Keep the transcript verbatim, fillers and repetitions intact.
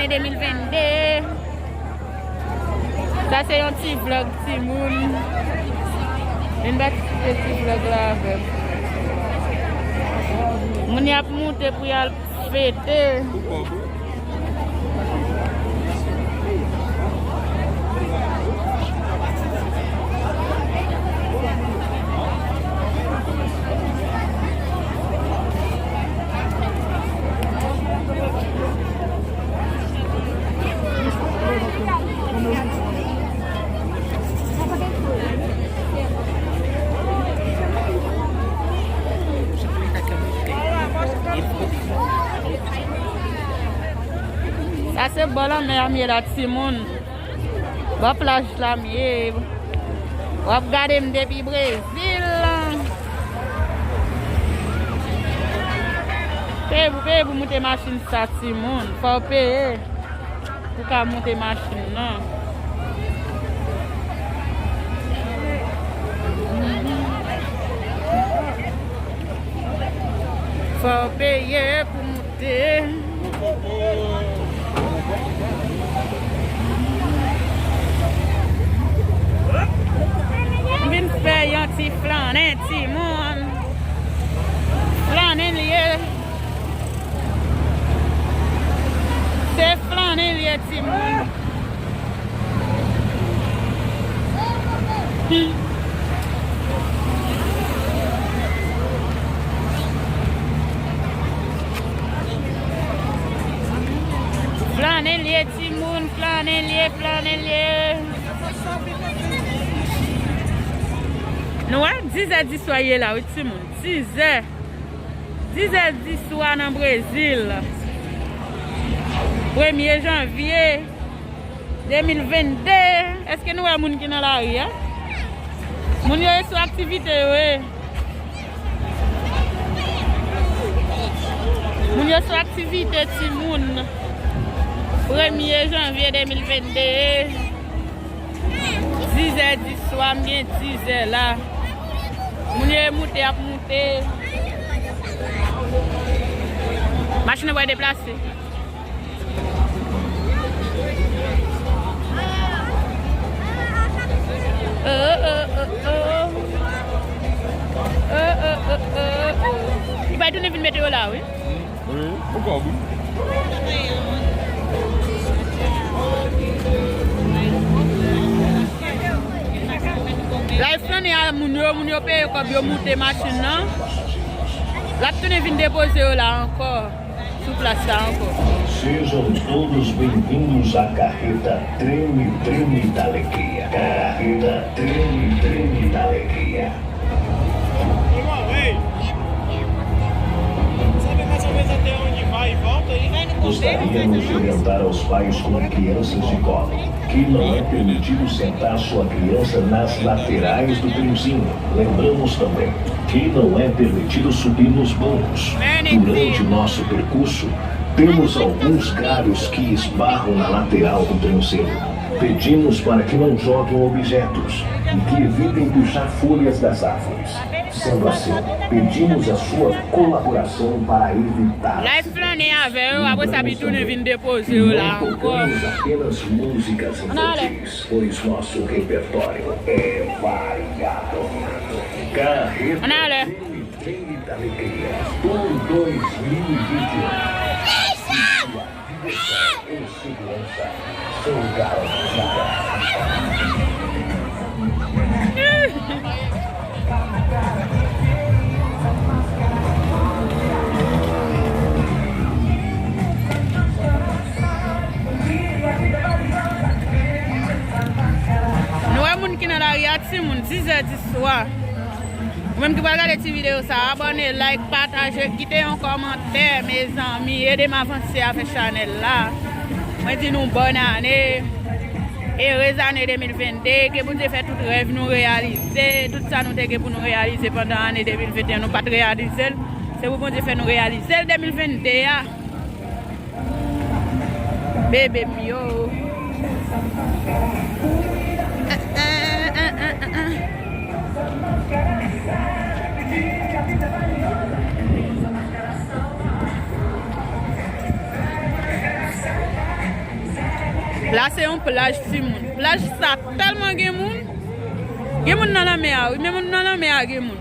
de mil vennde. Sa se yon ti vlòg timoun. Vin patisipe ti vlòg la avè m. Moun y ap moute pou y al fete. Sa se bò lanmè a m ye la, timoun. Bò plaj la m ye. W ap gade m depi Brezil. Peye pou, peye pou moute machin sa, timoun. Fò w peye pou ka moute machin nan. Fò w peye pou moute. M vin fè yon ti flannen, timoun. Flannen l ye. Se flannen l ye, timoun. Flannen l ye, timoun, flannen l ye, flannen l ye. Nou wè, dizè di swa ye la, wi, timoun. Dizè. Dizè di swa nan Brezil. Premye janvye de mil vennde. Èske nou wè moun ki nan lari a? Moun yo ye sou aktivite yo ye. Moun yo sou aktivite, timoun. Premye janvye de mil vennde. Dizè di swa, m gen dizè la. Moun yo ye moute, ap moute. Machin nan pral deplase. Oh, oh, oh, oh. Oh, oh, oh, oh, oh. Li pral tounen vin mete yo la, wi. Wi, poukò wi? L al flannen a moun yo, moun yo peye kòb yo moute machin nan. L ap tounen vin depoze yo la ankò, sou plas la ankò. Sejam todos bem-vindos à carreta Treme Treme da Alegria. Carreta Treme Treme da Alegria. Gostaríamos de lembrar aos pais com crianças de colo que não é permitido sentar sua criança nas laterais do trenzinho. Lembramos também que não é permitido subir nos bancos. Durante nosso percurso, temos alguns galhos que esbarram na lateral do trenzinho. Pedimos para que não joguem objetos e que evitem puxar folhas das árvores. Sendo assim, pedimos a sua colaboração para evitar acidentes. L al flannen avè yo, apre sa, li tounen vin depoze yo la ankò. Não tocamos apenas músicas infantis, pois nosso repertório é variado. Carreta Treme Treme da Alegria, Tour dois mil e vinte e um. Segurança, segurança, sou garantida. Nou wè moun ki nan lari a, timoun, dizè di swa. Ou menm ki pral gade ti videyo sa, abòne, like, pataje, kite yon kòmantè, mezanmi, ede m avanse avèk chanèl la. Mwen di nou bòn ane, erez ane de mil vennde, ke Bondye fè tout rèv nou reyalize, tout sa nou te gen pou nou reyalize pandan ane de mil venteyen, nou pa t reyalize l. Se pou Bondye fè nou reyalize l de mil vennde a. Bebe m yo. La se yon plaj timoun. Plaj sa tèlman gen moun. Gen moun nan lanmè a, wi. Men moun nan lanmè a gen moun.